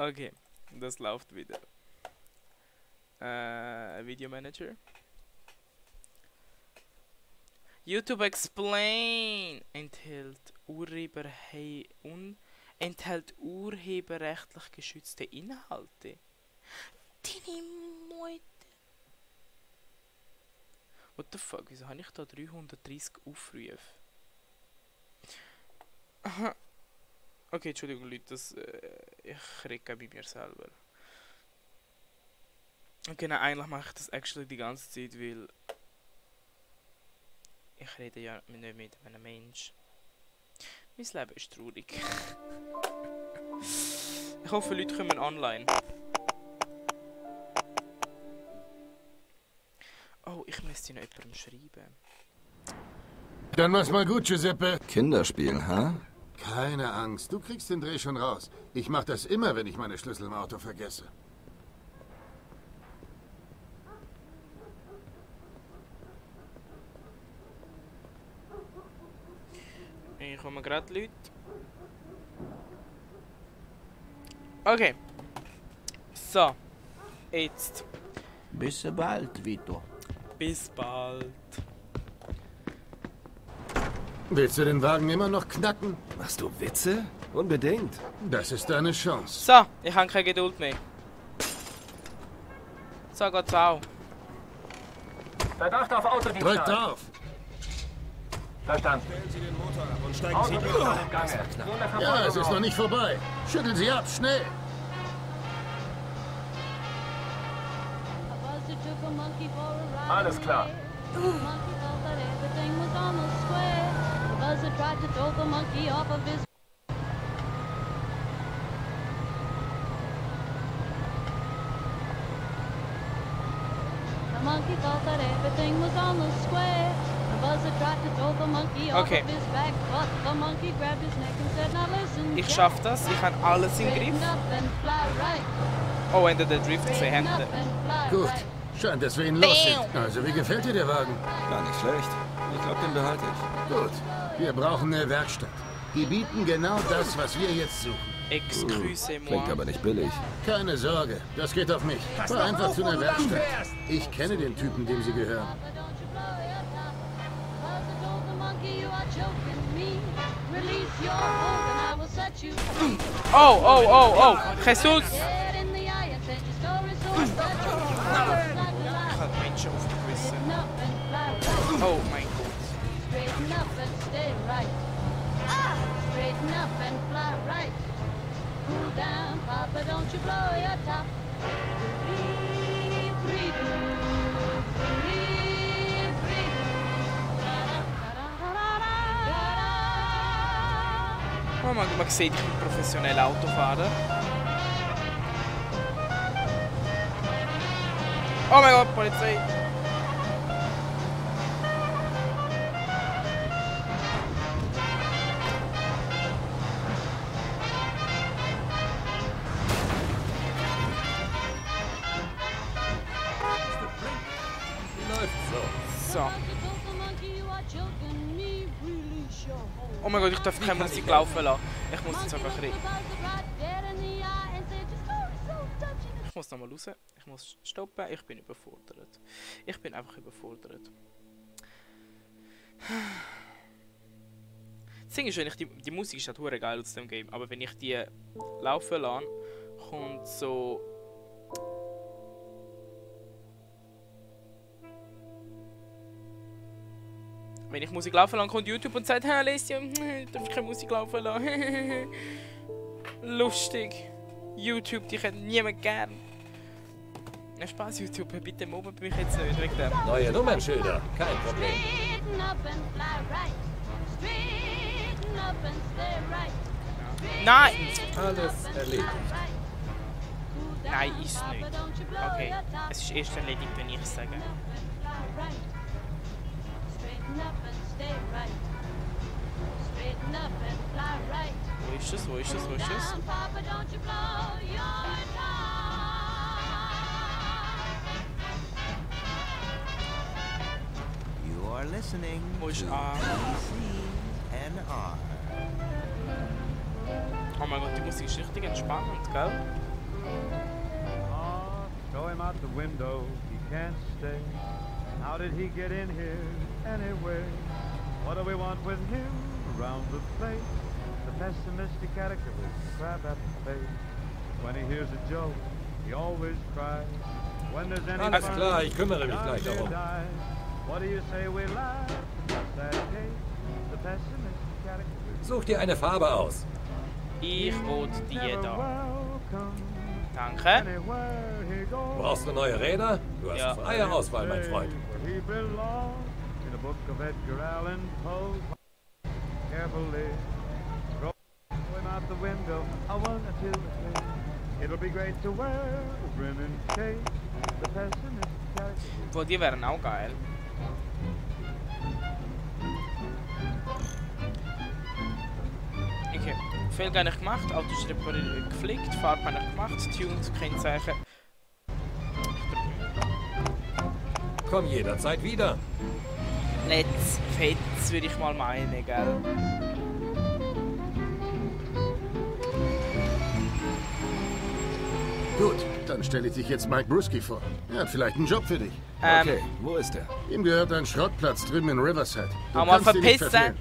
Okay, das läuft wieder. Video Manager. YouTube Explain enthält urheberrechtlich geschützte Inhalte. Deine Mutter. What the fuck, wieso habe ich da 330 Aufrufe? Aha. Okay, Entschuldigung Leute, ich rede bei mir selber. Okay, nein, eigentlich mache ich das actually die ganze Zeit, weil ich rede ja nicht mit einem Mensch. Mein Leben ist traurig. Ich hoffe, Leute kommen online. Oh, ich müsste noch jemandem schreiben. Dann mach's mal gut, Giuseppe. Kinderspiel, hä? Keine Angst, du kriegst den Dreh schon raus. Ich mach das immer, wenn ich meine Schlüssel im Auto vergesse. Ich komme gerade Leute. Okay. So. Jetzt. Bis bald, Vito. Bis bald. Willst du den Wagen immer noch knacken? Machst du Witze? Unbedingt. Das ist deine Chance. So, ich habe keine Geduld mehr. So geht's auch. Verdacht auf Autodiebstahl. Drück drauf. Verstanden. Stellen Sie den Motor ab und steigen Sie Autodiebstahl im Gange. Ja, es ist noch nicht vorbei. Schütteln Sie ab, schnell. Alles klar. Okay. Ich schaff das, ich habe alles im Griff. Oh, Ende der Drift, sie haben Gut. Scheint, dass wir ihn los sind. Also, wie gefällt dir der Wagen? Gar nicht schlecht. Ich glaube, den behalte ich. Gut. Wir brauchen eine Werkstatt. Die bieten genau das, was wir jetzt suchen. Excusez-moi. Klingt aber nicht billig. Keine Sorge, das geht auf mich. Fahr einfach zu einer Werkstatt. Ich kenne den Typen, dem sie gehören. Oh, oh, oh, oh, Jesus! Ich habe Menschen aufgewissen. Oh mein Gott. Oh mein Gott, man sieht, ich bin professionell Autofahrer. Oh mein Gott, Polizei! So. Oh mein Gott, ich darf keine Musik laufen lassen. Ich muss jetzt einfach reden. Ich muss nochmal raus. Ich muss stoppen. Ich bin überfordert. Ich bin einfach überfordert. Das Ding ist, wenn ich die Musik ist halt hure geil aus dem Game, aber wenn ich die laufen lasse, kommt so... Wenn ich Musik laufen lasse, kommt YouTube und sagt, hey Alessio, darf ich keine Musik laufen lassen? Lustig. YouTube, die hat niemand gern. Ja, Spaß, YouTube, bitte mobbt mich jetzt nicht wegen dem. Neue Nummernschilder, kein Problem. Nein! Alles erledigt. Nein, ist nicht. Okay, es ist erst erledigt, wenn ich es sage. Wo ist es? Wo ist es? Wo ist es? You are listening Wo ist to A? CNR. Oh mein Gott, die Musik ist richtig entspannend, gell? him out the window, he can't stay. How did he get in here anyway? What do we want with him around the place? The pessimistic character with the crab apple face. When he hears a joke, he always cries. When there's any Alles klar, ich kümmere mich gleich darum. What do you say we laugh at that case? The pessimistic character with Such dir eine Farbe aus. Ich will die da. Danke. Brauchst du neue Räder? Du hast Ja. freie Auswahl, mein Freund. He belongs in a book of Edgar Allan Poe. Carefully throw him out the window. I want to three. It'll be great to wear a brim and cape. The pessimistic character. Boah, die wären auch geil. Okay, Felgen habe ich gemacht, Autos gepflegt, Farbe habe ich gemacht, Tunes, Kennzeichen. Komm jederzeit wieder. Let's Fetz würde ich mal meinen, gell? Gut, dann stelle ich dich jetzt Mike Brusky vor. Er hat vielleicht einen Job für dich. Okay, wo ist er? Ihm gehört ein Schrottplatz drüben in Riverside. Du Aber kannst ihn nicht verpissen! verfehlen.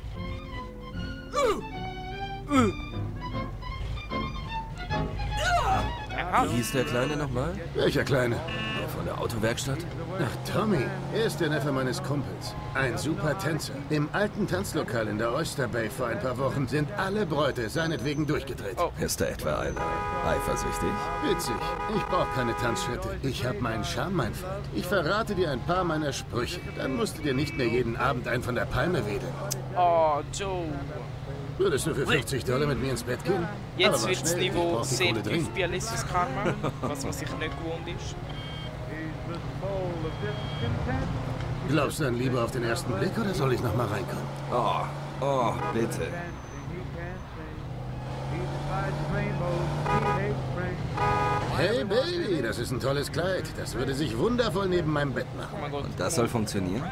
Aha. Wie hieß der Kleine nochmal? Welcher Kleine? Der von der Autowerkstatt? Ach, Tommy. Er ist der Neffe meines Kumpels. Ein super Tänzer. Im alten Tanzlokal in der Oyster Bay vor ein paar Wochen sind alle Bräute seinetwegen durchgedreht. Oh. Ist da etwa einer eifersüchtig? Witzig. Ich brauche keine Tanzschritte. Ich habe meinen Charme, mein Freund. Ich verrate dir ein paar meiner Sprüche. Dann musst du dir nicht mehr jeden Abend einen von der Palme wedeln. Oh, Joe. Würdest du für $50 mit mir ins Bett gehen? Jetzt Aber wird das schnell, ich Niveau brauch die sehr Kohle tief dringend. bei Alessius Karma, was man sich nicht gewohnt ist. He's the soul of discontent. Glaubst du dann lieber auf den ersten Blick oder soll ich noch mal reinkommen? Oh, bitte. Dancing, he can't sing. He despises rainbows, he hates spring. Hey Baby, das ist ein tolles Kleid. Das würde sich wundervoll neben meinem Bett machen. Oh mein Gott. Und das soll funktionieren?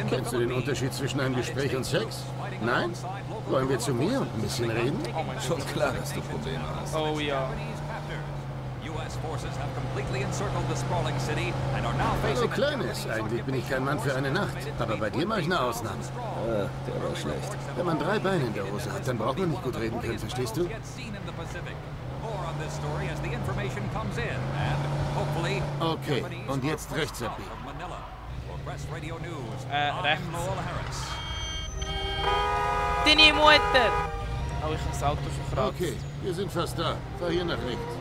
Kennst du den Unterschied zwischen einem Gespräch und Sex? Nein? Wollen wir zu mir und ein bisschen reden? Oh mein Gott. Schon klar, dass du Probleme hast. Oh ja. Also Kleines, eigentlich bin ich kein Mann für eine Nacht. Aber bei dir mache ich eine Ausnahme. Der war schlecht. Wenn man 3 Beine in der Hose hat, dann braucht man nicht gut reden können, verstehst du? Okay, und jetzt rechts abbiegen. Rechts. Deine Mutter! Oh, ich habe das Auto verkratzt. Okay, wir sind fast da. Fahr hier nach rechts.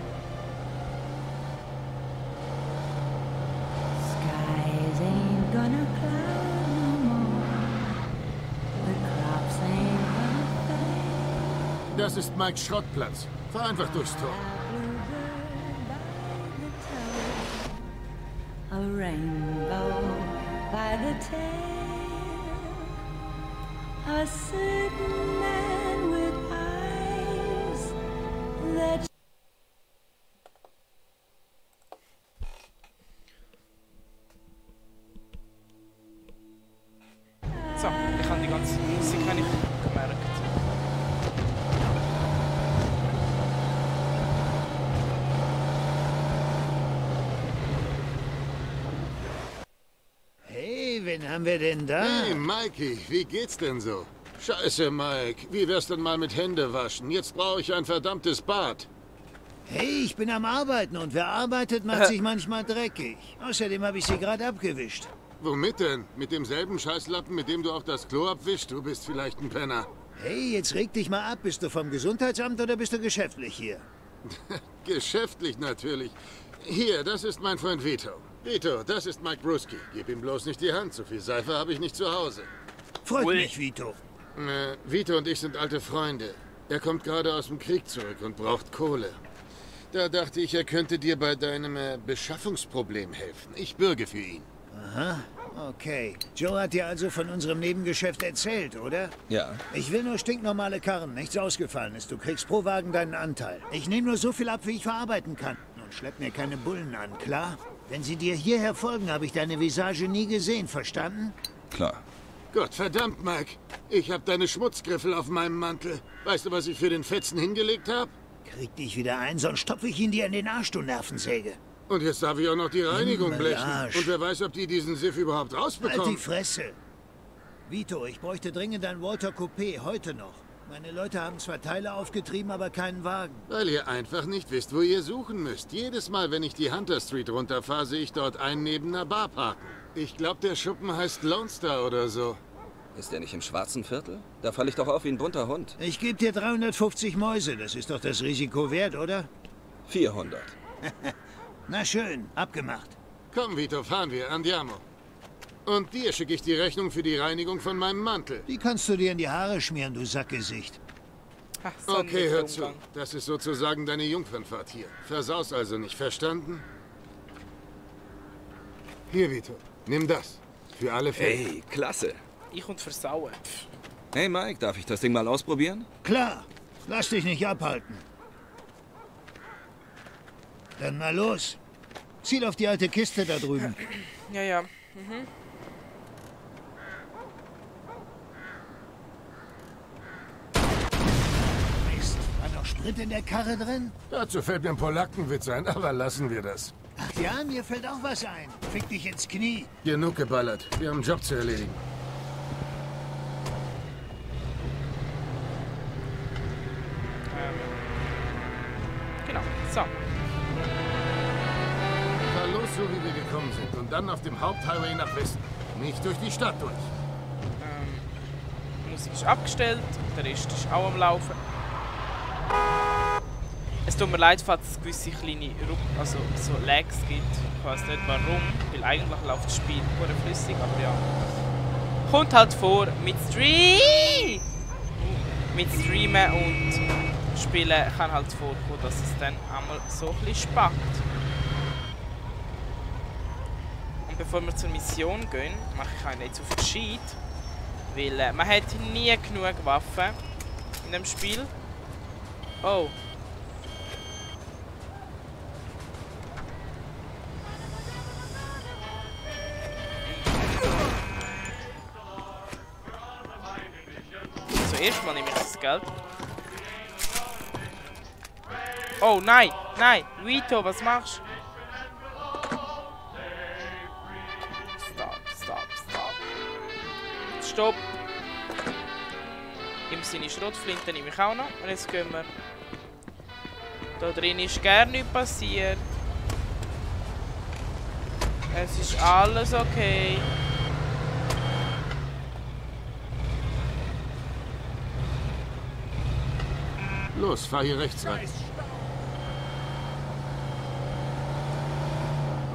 Skies ain't gonna cloud no more. The crops ain't gonna fade. Das ist Mikes Schrottplatz. Fahr einfach durchs Tor. A rainbow by the tail. A certain man with eyes that So, ich habe die ganze Musik gemerkt. Hey, wen haben wir denn da? Hey, Mikey, wie geht's denn so? Scheiße, Mike. Wie wär's denn mal mit Hände waschen? Jetzt brauche ich ein verdammtes Bad. Hey, ich bin am Arbeiten und wer arbeitet, macht sich manchmal dreckig. Außerdem habe ich sie gerade abgewischt. Womit denn? Mit demselben Scheißlappen, mit dem du auch das Klo abwischst? Du bist vielleicht ein Penner. Hey, jetzt reg dich mal ab. Bist du vom Gesundheitsamt oder bist du geschäftlich hier? Geschäftlich natürlich. Hier, das ist mein Freund Vito. Vito, das ist Mike Brusky. Gib ihm bloß nicht die Hand. So viel Seife habe ich nicht zu Hause. Freut mich, Vito. Vito und ich sind alte Freunde. Er kommt gerade aus dem Krieg zurück und braucht Kohle. Da dachte ich, er könnte dir bei deinem Beschaffungsproblem helfen. Ich bürge für ihn. Aha, okay. Joe hat dir also von unserem Nebengeschäft erzählt, oder? Ja. Ich will nur stinknormale Karren, nichts Ausgefallenes. Du kriegst pro Wagen deinen Anteil. Ich nehme nur so viel ab, wie ich verarbeiten kann. Und schlepp mir keine Bullen an, klar? Wenn sie dir hierher folgen, habe ich deine Visage nie gesehen, verstanden? Klar. Gott verdammt, Mike. Ich habe deine Schmutzgriffel auf meinem Mantel. Weißt du, was ich für den Fetzen hingelegt habe? Krieg dich wieder ein, sonst stopfe ich ihn dir in den Arsch, du Nervensäge. Und jetzt darf ich auch noch die Reinigung blechen. Arsch. Und wer weiß, ob die diesen Siff überhaupt Halt rausbekommen. die Fresse. Vito, ich bräuchte dringend ein Walter Coupé, heute noch. Meine Leute haben zwar Teile aufgetrieben, aber keinen Wagen. Weil ihr einfach nicht wisst, wo ihr suchen müsst. Jedes Mal, wenn ich die Hunter Street runterfahre, sehe ich dort einen neben einer Bar parken. Ich glaube, der Schuppen heißt Lone Star oder so. Ist der nicht im schwarzen Viertel? Da falle ich doch auf wie ein bunter Hund. Ich gebe dir 350 Mäuse, das ist doch das Risiko wert, oder? 400. Na schön, abgemacht. Komm, Vito, fahren wir, andiamo. Und dir schicke ich die Rechnung für die Reinigung von meinem Mantel. Die kannst du dir in die Haare schmieren, du Sackgesicht. Ach, so ein Okay, hör netter zu. Umgang. Das ist sozusagen deine Jungfernfahrt hier. Versaus also nicht, verstanden? Hier, Vito, nimm das. Für alle Fälle. Hey, klasse. Ich und versauen. Hey Mike, darf ich das Ding mal ausprobieren? Klar, lass dich nicht abhalten. Dann mal los. Ziel auf die alte Kiste da drüben. Ja, ja. Mist, war noch Sprit in der Karre drin? Dazu fällt mir ein Polackenwitz ein, aber lassen wir das. Ach ja, mir fällt auch was ein. Fick dich ins Knie. Genug geballert. Wir haben einen Job zu erledigen. Genau. So. Fahr los, so wie wir gekommen sind. Und dann auf dem Haupthighway nach Westen. Nicht durch die Stadt durch. Die Musik ist abgestellt. Der Rest ist auch am Laufen. Es tut mir leid, falls es gewisse kleine also so Lags gibt. Ich weiß nicht warum, weil eigentlich läuft das Spiel pure flüssig, aber ja. Kommt halt vor mit Streamen und Spielen kann halt vorkommen, dass es dann einmal so ein bisschen spackt. Und bevor wir zur Mission gehen, mache ich einen jetzt auf Cheat, weil man hat nie genug Waffen in dem Spiel. Oh. Zuerst mal nehme ich das Geld. Oh nein, nein, Vito, was machst du? Stop. Stopp. Im Sinne Schrotflinte nehme ich auch noch. Und jetzt gehen wir. Da drin ist gar nichts passiert. Es ist alles okay. Los, fahr hier rechts rein.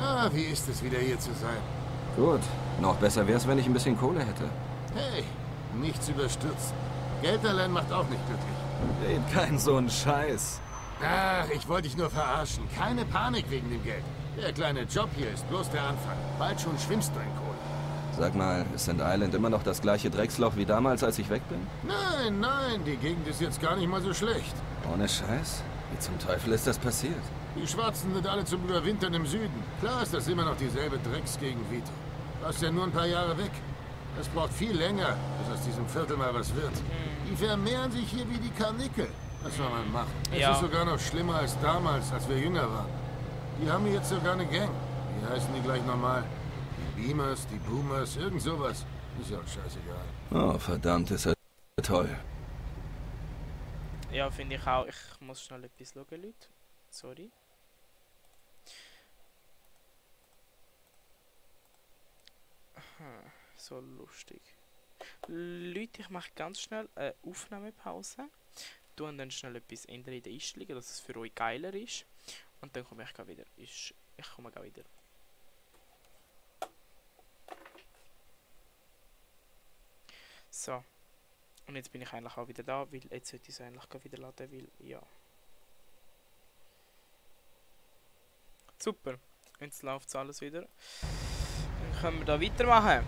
Na, wie ist es, wieder hier zu sein? Gut. Noch besser wär's, wenn ich ein bisschen Kohle hätte. Hey, nichts überstürzen. Geld allein macht auch nicht glücklich. Red kein so ein Scheiß. Ach, ich wollte dich nur verarschen. Keine Panik wegen dem Geld. Der kleine Job hier ist bloß der Anfang. Bald schon schwimmst du in Kohle. Sag mal, ist St. Island immer noch das gleiche Drecksloch wie damals, als ich weg bin? Nein, nein, die Gegend ist jetzt gar nicht mal so schlecht. Ohne Scheiß? Wie zum Teufel ist das passiert? Die Schwarzen sind alle zum Überwintern im Süden. Klar ist das immer noch dieselbe Drecksgegend, Vito. Du warst ja nur ein paar Jahre weg. Das braucht viel länger, bis aus diesem Viertel mal was wird. Die vermehren sich hier wie die Karnickel. Was soll man machen? Ja. Es ist sogar noch schlimmer als damals, als wir jünger waren. Die haben hier jetzt sogar eine Gang. Wie heißen die gleich nochmal? Die Beamers, die Boomers, irgend sowas. Ist ja auch scheißegal. Oh, verdammt, ist er toll. Ja, finde ich auch. Ich muss schnell etwas schauen, Leute. Sorry. So lustig. Leute, ich mache ganz schnell eine Aufnahmepause. Und dann schnell etwas ändern in den Einstellungen, dass es für euch geiler ist. Und dann komme ich gleich wieder. Ich komme gleich wieder. So. Und jetzt bin ich eigentlich auch wieder da, weil jetzt sollte ich es eigentlich wieder laden, weil ja. Super. Jetzt läuft es alles wieder. Dann können wir da weitermachen.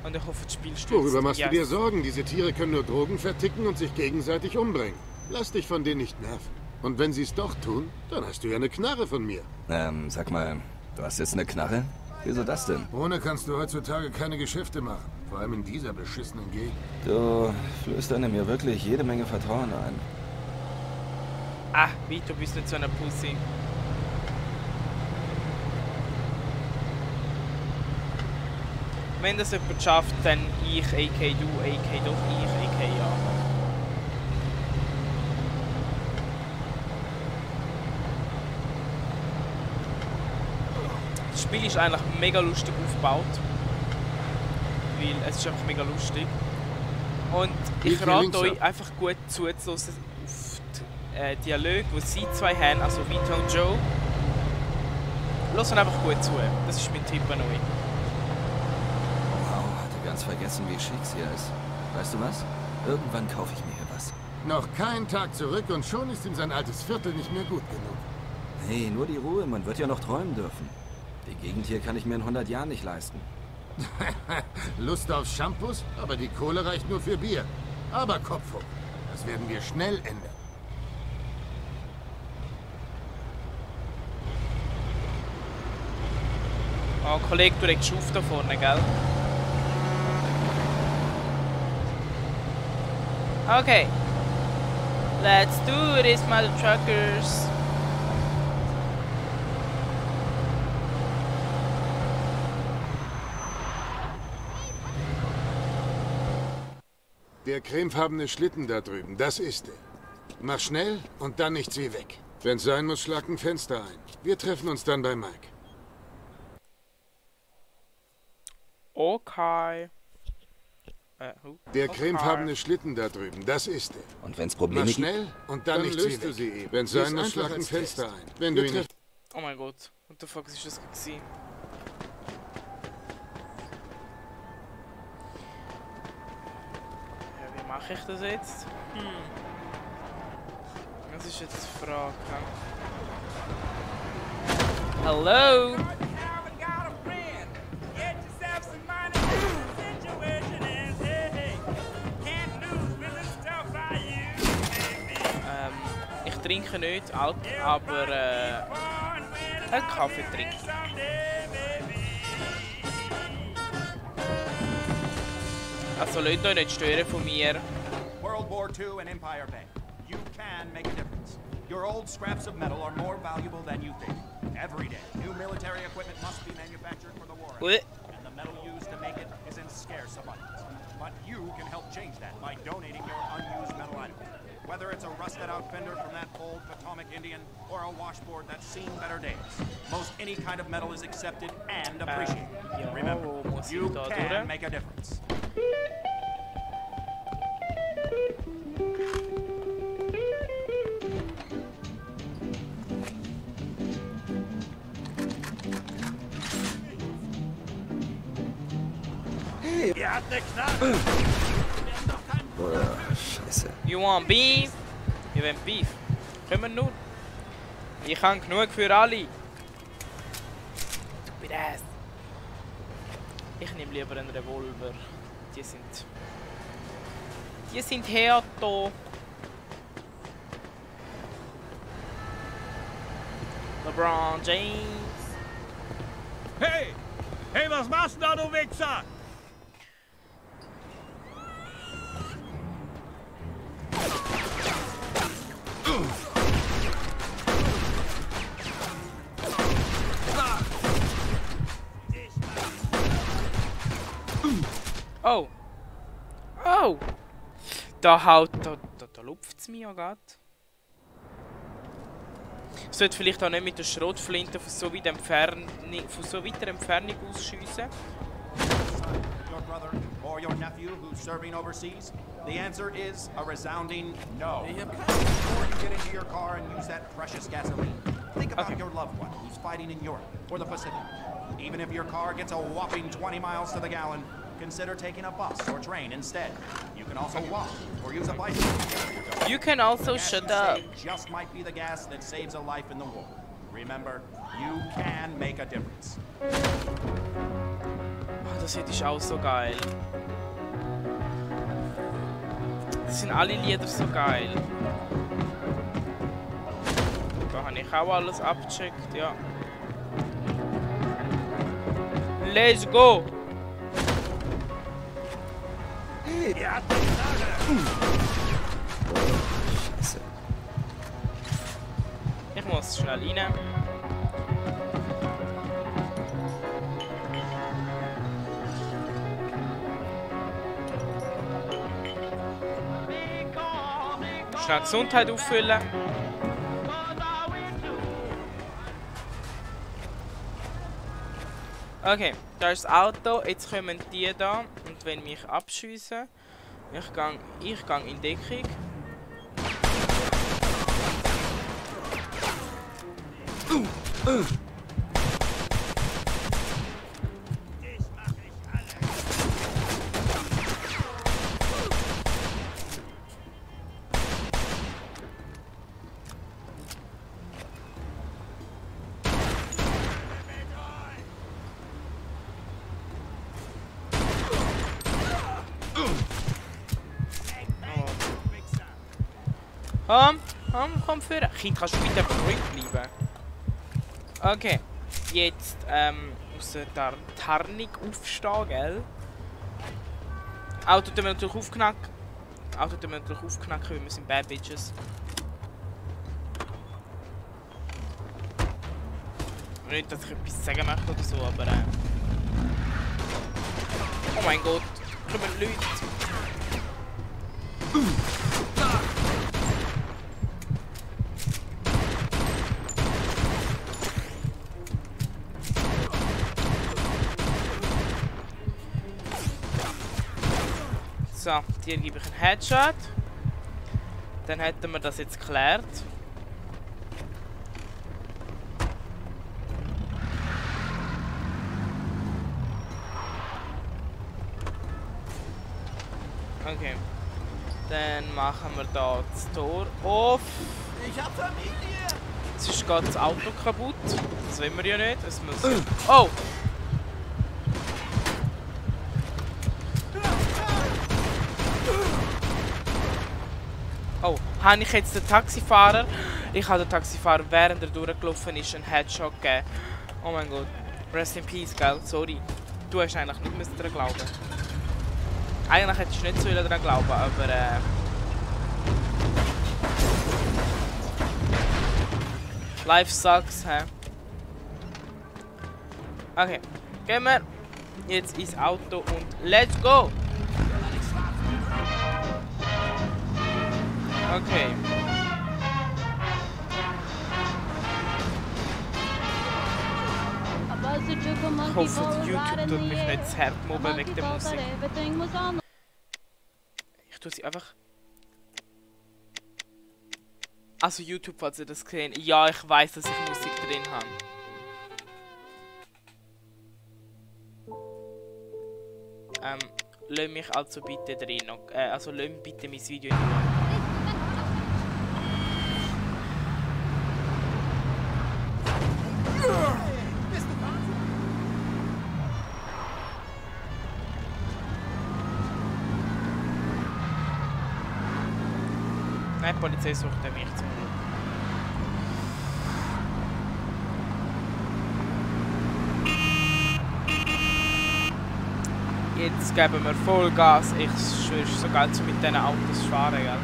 Und ich hoffe, das Spiel stürzt. Worüber machst Yes. du dir Sorgen? Diese Tiere können nur Drogen verticken und sich gegenseitig umbringen. Lass dich von denen nicht nerven. Und wenn sie es doch tun, dann hast du ja eine Knarre von mir. Sag mal, du hast jetzt eine Knarre? Wieso das denn? Ohne kannst du heutzutage keine Geschäfte machen. Vor allem in dieser beschissenen Gegend. Du flößt mir wirklich jede Menge Vertrauen ein. Ah, Vito, bist nicht so eine Pussy. Wenn das jemand schafft, dann ich, AK du, AK doch ich, AK ja. Das Spiel ist eigentlich mega lustig aufgebaut. Weil es ist einfach mega lustig. Und ich rate euch einfach gut zuzulassen auf die Dialoge, die sie zwei haben, also Vito und Joe. Hört einfach gut zu. Das ist mein Tipp an euch. Wow, hatte ganz vergessen, wie schick sie ist. Weißt du was? Irgendwann kaufe ich mir hier was. Noch kein Tag zurück und schon ist ihm sein altes Viertel nicht mehr gut genug. Hey, nur die Ruhe, man wird ja noch träumen dürfen. Die Gegend hier kann ich mir in 100 Jahren nicht leisten. Lust auf Shampoos? Aber die Kohle reicht nur für Bier. Aber Kopf hoch. Das werden wir schnell ändern. Oh, Kollege, du legst auf da vorne, gell? Okay. Let's do this, mother truckers. Der cremefarbene Schlitten da drüben, das ist er. Mach schnell und dann nichts wie weg. Wenn's sein muss, schlag ein Fenster ein. Wir treffen uns dann bei Mike. Okay. Der cremefarbene Schlitten da drüben, das ist er. Und wenn's Probleme Mach gibt? schnell und dann nichts wie weg. Wenn's sein muss, schlag ein Fenster ein. Wenn du ihn nicht... Oh mein Gott. What the fuck ist das gewesen? Ja, wie mache ich das jetzt? Das ist jetzt die Frage. Hello? Ich trinke nicht Alkohol, aber einen Kaffee trinken. Also Leute, euch nicht stören von mir. World War II and Empire Bay. You can make a difference. Your old scraps of metal are more valuable than you think. Every day, new military equipment must be manufactured for the war. And the metal used to make it is in scarce abundance. But you can help change that by donating your unused metal items. Whether it's a rusted-out fender from that old Potomac Indian or a washboard that's seen better days, most any kind of metal is accepted and appreciated. Remember, you can make a difference. Hey, ihr habt eine Knarre! Scheiße. You want beef? Wir wollen Beef. Können wir nur? Ich habe genug für alle. Stupid ass. Ich nehme lieber einen Revolver. Die sind härter. LeBron James. Hey! Hey, was machst du da, du Wichser? Oh! Oh! Da lupft es mich ja gerade. Ich sollte vielleicht auch nicht mit der Schrotflinte von so weiter Entfernung ausschiessen. Your brother or your nephew who's serving overseas? The answer is a resounding no. Before you get into your car and use that precious gasoline, think about your loved one who's fighting in Europe or the Pacific. Even if your car gets a whopping 20 miles to the gallon, consider taking a bus or train instead. You can also walk or use a bicycle. You can also shut up. Just might be the gas that saves a life in the war. Remember, you can make a difference. Oh, das hier ist auch so geil. Das sind alle Lieder so geil. Da habe ich auch alles abgecheckt, ja. Let's go! Ihr habt eine Knarre! Scheiße. Ich muss schnell rein. Schnell Gesundheit auffüllen. Okay, da ist das Auto. Jetzt kommen die da und wenn mich abschiessen. Ich gang in Deckung. Komm führen. Kind, kannst du bitte ruhig bleiben? Okay. Jetzt, aus der Tarnung aufstehen, gell? Auto tun wir natürlich aufknacken. Weil wir sind Bad Bitches. Nicht, dass ich etwas sagen möchte oder so, aber oh mein Gott, kommen Leute. So, dir gebe ich einen Headshot. Dann hätten wir das jetzt geklärt. Okay. Dann machen wir da das Tor auf. Ich hab Familie! Sonst geht das Auto kaputt. Das wollen wir ja nicht. Es muss... Oh! Oh, habe ich jetzt den Taxifahrer? Ich habe den Taxifahrer, während er durchgelaufen ist, einen Headshot gegeben. Oh mein Gott. Rest in peace, gell? Sorry. Du hast eigentlich nicht daran glauben. Eigentlich hättest du nicht so daran glauben, aber Life sucks, hä? Okay. Gehen wir jetzt ins Auto und let's go! Okay. Ich hoffe, YouTube tut mich nicht zu hart mobben wegen der Musik. Ich tue sie einfach... Also YouTube, falls ihr das gesehen habt. Ja, ich weiß, dass ich Musik drin habe. Lass mich also bitte drin. Also lass mich bitte mein Video in Ruhe. Nein, die Polizei sucht mich zum Glück. Jetzt geben wir Vollgas. Ich schwöre, so geil zu mit diesen Autos fahren, gell?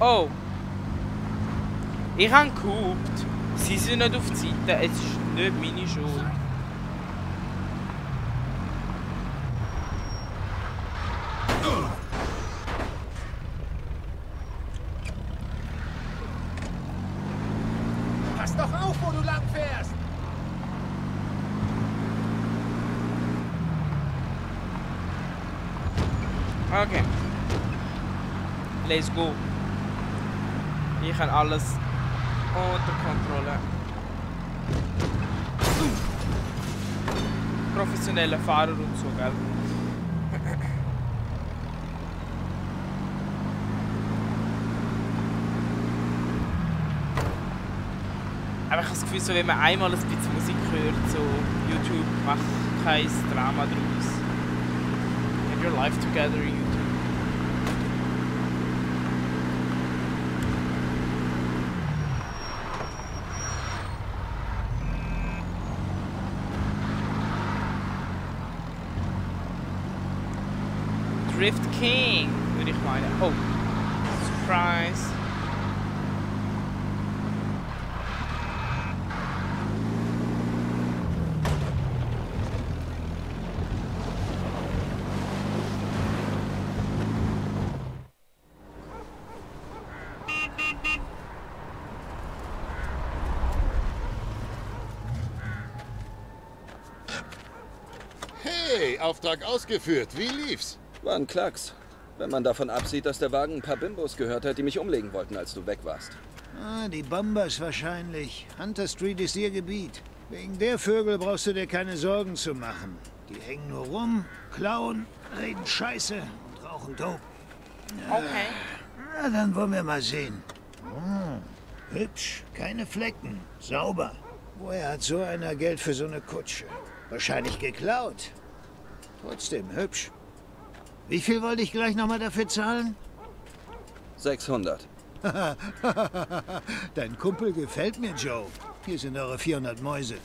Oh! Ich habe gehupt. Sie sind nicht auf die Seite. Es ist nicht meine Schuld. Pass doch auf, wo du lang fährst! Okay. Let's go. Ich habe alles unter Kontrolle. Professionelle Fahrer und so, gell? Aber ich habe das Gefühl, so, wenn man einmal ein bisschen Musik hört, so YouTube macht kein Drama draus. Get your life together, YouTube. Drift King, würde ich meinen. Oh. Surprise. Hey, Auftrag ausgeführt. Wie lief's? War ein Klacks. Wenn man davon absieht, dass der Wagen ein paar Bimbos gehört hat, die mich umlegen wollten, als du weg warst. Ah, die Bombers wahrscheinlich. Hunter Street ist ihr Gebiet. Wegen der Vögel brauchst du dir keine Sorgen zu machen. Die hängen nur rum, klauen, reden Scheiße und rauchen Dope. Okay. Na, dann wollen wir mal sehen. Hübsch, keine Flecken, sauber. Woher hat so einer Geld für so eine Kutsche? Wahrscheinlich geklaut. Trotzdem hübsch. Wie viel wollte ich gleich nochmal dafür zahlen? 600. Dein Kumpel gefällt mir, Joe. Hier sind eure 400 Mäuse.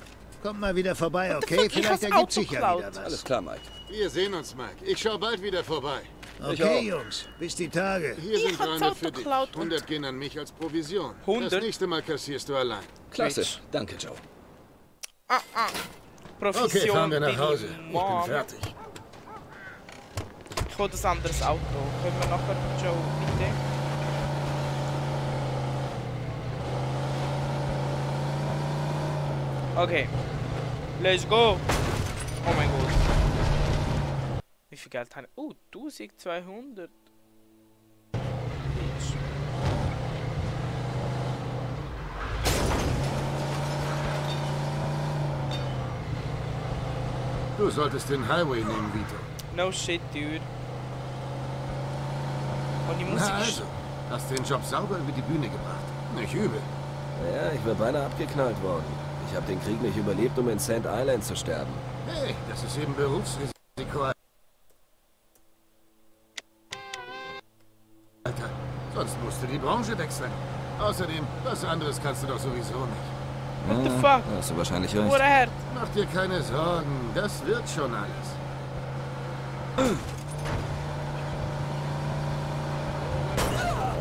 Kommt mal wieder vorbei, okay? Vielleicht ergibt sich ja wieder was. Alles klar, Mike. Wir sehen uns, Mike. Ich schau bald wieder vorbei. Okay, Jungs. Bis die Tage. Hier sind 300 für dich. 100 gehen an mich als Provision. 100? Das nächste Mal kassierst du allein. Klasse. Danke, Joe. Provision. Okay, fahren wir nach Hause. Ich bin fertig. Ich hole ein anderes Auto. Können wir nachher, Joe, bitte? Okay. Let's go. Oh mein Gott. Wie viel Geld haben wir? 1200. Du solltest den Highway nehmen, Vito. No shit, dude. Und die Musik... Na also, hast den Job sauber über die Bühne gebracht. Nicht übel. Ja, ich wäre beinahe abgeknallt worden. Ich habe den Krieg nicht überlebt, um in St. Island zu sterben. Hey, das ist eben Berufsrisiko. Alter, sonst musst du die Branche wechseln. Außerdem, was anderes kannst du doch sowieso nicht. What the fuck? Da hast du wahrscheinlich recht. Oder Mach dir keine Sorgen, das wird schon alles.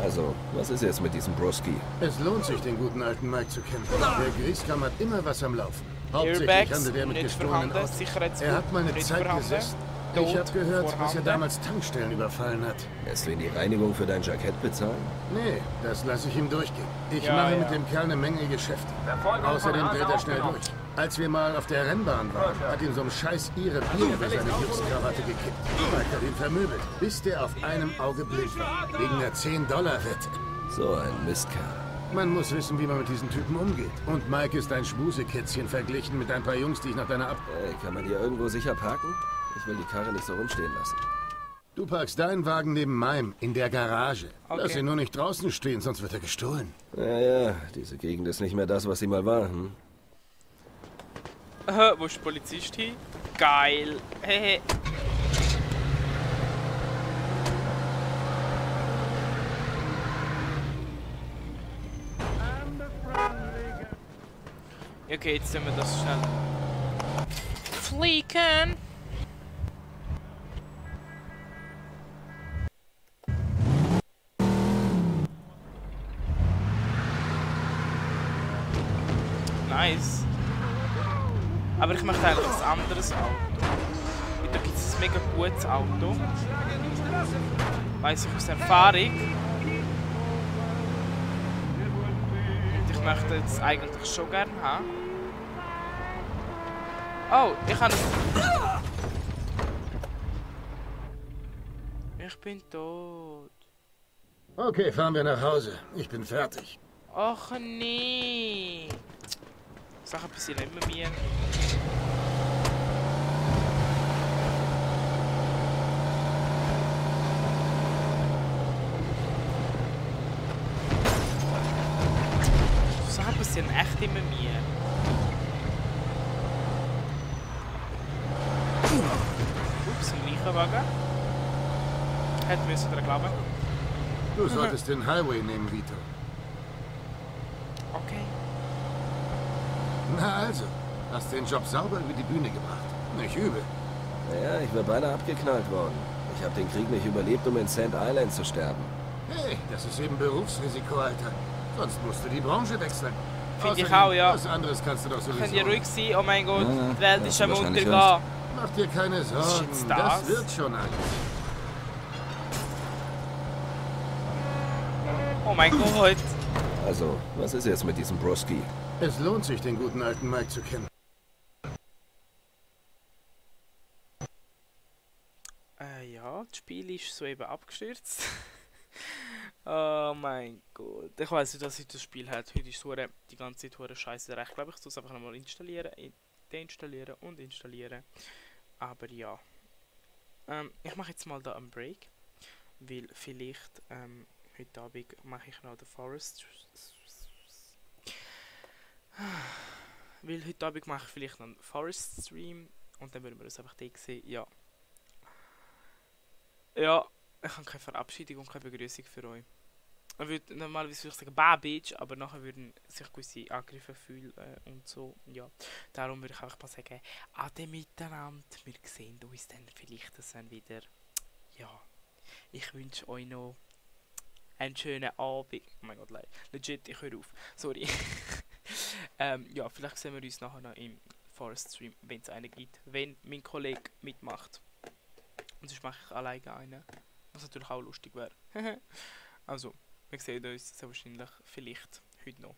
Also, was ist jetzt mit diesem Broski? Es lohnt sich, den guten alten Mike zu kennen. Der Grieskam hat immer was am Laufen. Hauptsächlich Airbags, handelt er mit nicht gestohlenen vorhanden, Autos. Er hat mal eine nicht Zeit vorhanden, gesessen. Tod, Ich habe gehört, dass er vorhanden. damals Tankstellen überfallen hat. Lässt du ihn die Reinigung für dein Jackett bezahlen? Nee, das lasse ich ihm durchgehen. Ich Ja, mache ja. mit dem Kerl eine Menge Geschäfte. Verfolgung Außerdem von dreht er Hase schnell aufgenommen. durch. Als wir mal auf der Rennbahn waren, hat ihm so ein scheiß Ire Bier über seine Glückskrawatte gekippt. Mike hat ihn vermöbelt, bis der auf einem Auge blind war. Wegen der $10-Wette. So ein Mistkerl. Man muss wissen, wie man mit diesen Typen umgeht. Und Mike ist ein Schmusekätzchen verglichen mit ein paar Jungs, die ich nach deiner Hey, kann man hier irgendwo sicher parken? Ich will die Karre nicht so rumstehen lassen. Du parkst deinen Wagen neben meinem, in der Garage. Okay. Lass ihn nur nicht draußen stehen, sonst wird er gestohlen. Ja, diese Gegend ist nicht mehr das, was sie mal war, hm? Wo ist der Polizist hin? Geil. Hehe. Okay, jetzt tun wir das schnell. Fliegen! Nice. Aber ich möchte eigentlich ein anderes Auto. Da gibt es ein mega gutes Auto. Weiss ich aus Erfahrung. Und ich möchte jetzt eigentlich schon gerne haben. Oh, ich habe es. Ich bin tot. Okay, fahren wir nach Hause. Ich bin fertig. Ach nee. Sachen passieren immer mir. Sachen passieren echt immer mir. Ups, ein Leichenwagen. Hätte müssen dran glauben. Du solltest den Highway nehmen, Vito. Okay. Na also, hast den Job sauber über die Bühne gebracht. Nicht übel. Ja, ich wäre beinahe abgeknallt worden. Ich habe den Krieg nicht überlebt, um in Sand Island zu sterben. Hey, das ist eben Berufsrisiko, Alter. Sonst musst du die Branche wechseln. Finde ich auch, ja. Was anderes kannst du doch sowieso. Könnt ihr ruhig sein? Oh mein Gott, Ja, die Welt ist am wahrscheinlich Untergehen. Mach dir keine Sorgen, jetzt das wird schon alles. Oh mein Gott. Also, was ist jetzt mit diesem Broski? Es lohnt sich, den guten alten Mike zu kennen. Ja, das Spiel ist soeben abgestürzt. Oh mein Gott. Ich weiß nicht, dass heute das Spiel hat. Heute ist so die ganze Zeit scheiße recht. Ich glaube, ich tue es einfach nochmal installieren, deinstallieren und installieren. Aber ja. Ich mache jetzt mal da einen Break. Weil vielleicht heute Abend mache ich noch den Forest. Weil heute Abend mache ich vielleicht noch einen Forest Stream. Und dann würden wir das einfach da sehen. Ja. Ja, ich habe keine Verabschiedung und keine Begrüßung für euch. Normalerweise würde ich sagen Bye Bitch, aber nachher würden sich gewisse Angriffe fühlen und so. Ja, darum würde ich einfach mal sagen, Ade miteinander. Wir sehen uns dann vielleicht dann wieder. Ja, ich wünsche euch noch einen schönen Abend. Oh mein Gott, legit, ich höre auf. Sorry. Ja, vielleicht sehen wir uns nachher noch im Forest Stream, wenn es einen gibt. Wenn mein Kollege mitmacht. Und sonst mache ich alleine einen. Was natürlich auch lustig wäre. Also, wir sehen uns sehr wahrscheinlich vielleicht heute noch.